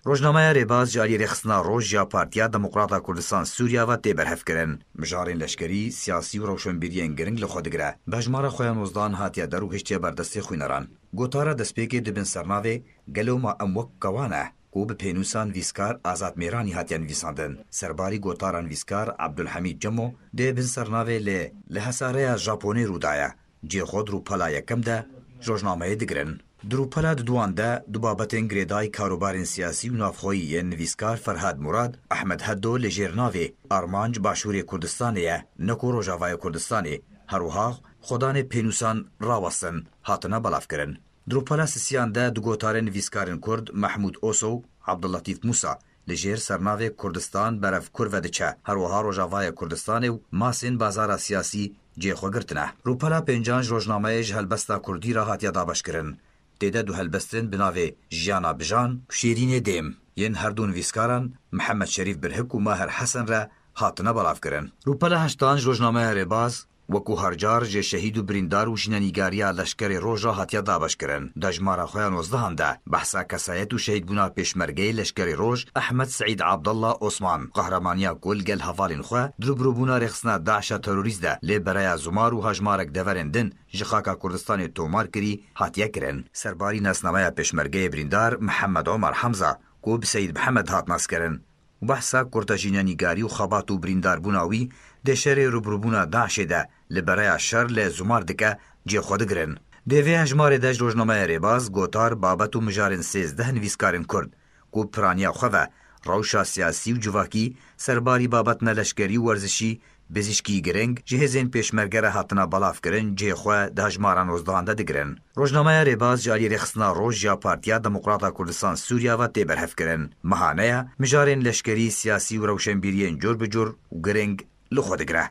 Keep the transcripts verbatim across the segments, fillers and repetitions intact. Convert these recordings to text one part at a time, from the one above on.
Rojnameya Rêbaz ji alî Rêxistina Roj ya Partiya Demokrata Kurdistan Sûriya ve tê berhevkirin. Mijarên leşkerî, siyasî û rewşenbîriyên giring li xwe digire. Bi hejmara xwe ya nozdehan hatiye der û hiştiye ber destê xwîneran. Gotara destpêkê di bin sernavê Gelo ma em wek kewan e, ku bi pênûsa nivîskar Azad Mêranî hatiye nivîsandin. Serbarî gotara nivîskar Abdulhamîd Cemo dê bin sernavê lê li hesareya Japonê rû daye. Cihê xwe di rûpela yekem de ji rojnameyê digirin. Di rûpela diduan de du babetên girêdayî karobarên siyasî û navxweyî yên nivîskar Ferhad Murad, Ehmed Heddo li jêr navê Armanc Başûrê Kurdistanê ye, ne ku Rojavayê Kurdistanê, her wiha xwedanê pênûsan rawestin, hatine belavkirin. Di rûpela sisiyan de du gotarên nivîskarên Kurd Mehmûd Oso û Abdulletîf Mûsa li jêr sernavê Kurdistan berev kurve diçe, her wiha Rojavayê Kurdistanê û masên bazara siyasî cihê xwe girtine. Rûpela pêncan ji rojnameyê ji helbesta Kurdî re hatiye dabeşkirin. Tê de du helbestên bi navê Jiyana Bijan û Şêrînê Dêm yên her du nivîskaran Mihemed Şerîf Birhik û Maher Hesen re hatine belavkirin. Rûpela heştan ji rojnameya Rêbaz, wekû her car jê şehîd û birîndar û jînenîgariya leşkerê Roj re hatiye dabeşkirin. Di hejmara xwe ya nozdehan de behsa kesayet û şehîdbûna pêşmergeyê leşkerê Roj Ehmed Seîd Abdallah Osman, qehramaniya ku li gel hevalên xwe di rûbirûbûna rêxistina DAIŞa terorîst de lê bereya Zumar û hejmarek deverên din ji xaka Kurdistanê tomar kirî, hatiye kirin. Serbarî nasnameya pêşmergeyê birîndar Mihemed Omer Hemza, ku bi Seyîd Mihemed hat naskirin, û behsa kurta jînenîgarî û xebat û birîndarbûna wî di şerê rûbirûbûna DAIŞê de li bereya şer li Zumar dike, cihê xwe digirin. Di vê hejmarê de ji rojnameya Rêbaz gotar, babet û mijarên sêzdeh nivîskarên Kurd ku piraniya xwe ve rewşa siyasî û civakî, serbarî babetna leşkerî û werzişî, bizîşkî giring ji hêzên pêşmerge re hatina belavkirin, cihê xwe di hejmara nozdehan de digirin. Rojnameya Rêbaz ji alî Rêxistina Roj ya Partiya Demokrata Kurdistan Sûriya ve tê berhevkirin. Mehane ye, mijarên leşkerî, siyasî û rewşenbîriyên cur bi cur û giring li xwe digire.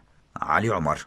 Elî Omer.